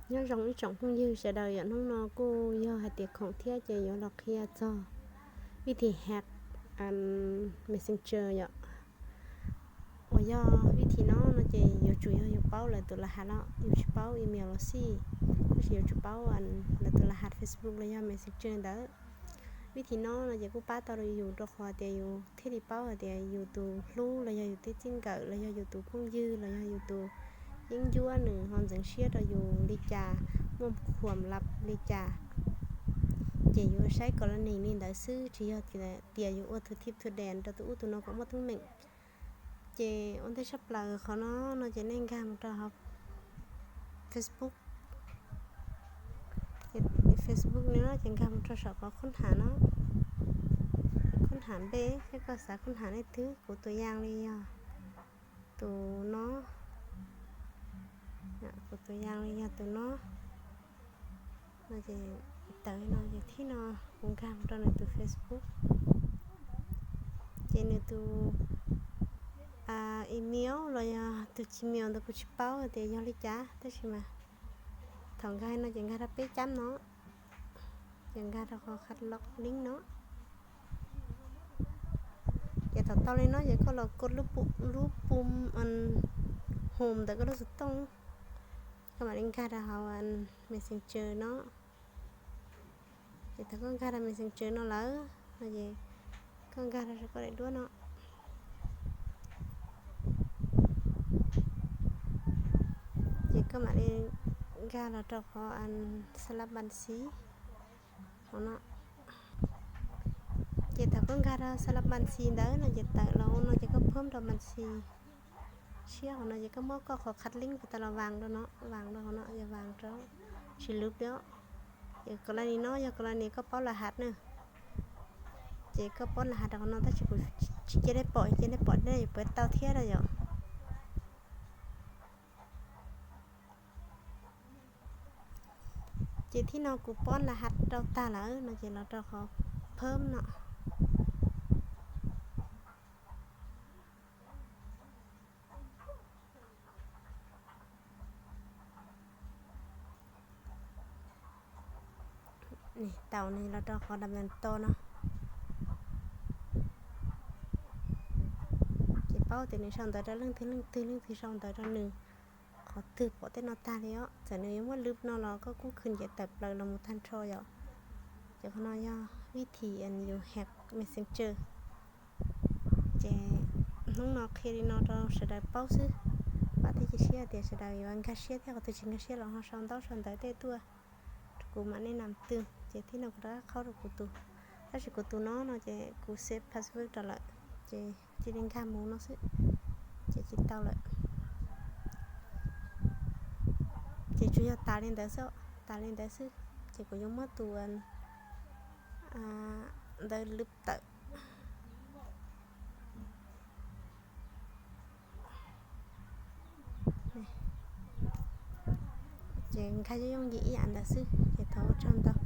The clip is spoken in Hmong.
Nyob zoo ib tsoom phooj ywg sawv daws yom, hnub no kuj yog hais tias khoom thiab ces yuav los qhia txog vij thim hack Messenger yom. Uas yog vij thim no no ces yuav tsum yog yus paub lawv tus laj hat los yus tsis paub email los xij, tab sis yuav tsum paub lawv tus laj hat Facebook los yog Messenger ntawd. Vij thim no no ces kuj pab tau rau yus rau qhov tias yus thiaj li paub hais tias yus tus hlub los yog yus tej txij nkawm los yog yus tus phooj ywg los yog yus tus yeeb ncuab nws ho ntxeev siab rau yus li cas, muaj khuam lab li cas. Ces yuav saib kos las nis li ntawd xwb, tsis yog tias yus ua tus thib thu des rau tus ub tus no kom muaj teeb meem. Ces ua ntej tshaj plaws qhov no no ces nej nkag mus rau hauv Facebook. Facebook no ces nkag mus rau saum qhov khoob ham no, khoob ham npe, thiab koj xav khoob ham nej twg, kuv tus yaj li yog tus no, kuv tus yaj li yog tus no. No ces tawm no ces thib no kuv nkag mus rau nws tus Facebook. Ces nws tus email los yog tus Gmail ntawd kuv tsis paub tias yog li cas, tab sis mas thaum nkag no ces nkag rau peb cab no, ces nkag rau qhov qhab loj link no. Ces thaum tau li no ces koj los kos lub pum home ntawm koj lub xov tooj, koj mam li nkag rau hauv Messenger no. Ces thaum koj nkag rau Messenger no lawm no ces koj nkag rau saum koj daim duab no. Ces koj mam li nkag los rau qhov xab lab npas xis no. Ces thaum koj nkag rau xab lab npas xis ntawd no ces tawm los ua no ces koj phab rau npas xis tshiab hauv no ces koj muab koj qhov qhab link puas tas los vas rau no, vas rau hauv no, yog vas rau tsis lub li. Ces kos las nis no yog kos las nis koj paub laj hat na. Ces koj paub laj hat rau qhov no tab sis kuv tsis cia nej pom, cia nej pom nej yuav pab tau thiab na yom. Ces thib no kuv paub laj hat rau tag lawm no ces los rau qhov phab no. Tau ne los rau qhov dam nas to no. Ces paub tias nws sau ntawv rau leej twg leej twg, leej twg sau ntawv rau nws. Qhov twg pom tej no tag li os, txawm nws yuav muab lwb no los koj kuj khwv ncav tawm plaws los mus tag nrho yom. Ces qhov no yog vij thim yus hack Messenger. Ces hnub no qhia li no rau sawv daws paub xwb. Vam thiab cia siab tias sawv daws yuav nkag siab thiab, qhov twg tsis nkag siab los ho sau ntaub sau ntawv tej tuaj rau kuv mam nej nam twg. Ces thib no kuv rov qab qhaub rau kuv tus, tab sis kuv tus no no ces kuv save password rau lawm, ces cia li nkag mus no xwb, ces tsis tau lawm. Ces tsuas yog tas li ntawd xwb, tas li ntawd xwb. Ces kuv yuav muab tus ntawv lwb tawm. Ces nkag yooj yooj yim ib yam ntawd xwb, ces thov ua tsaug ntau.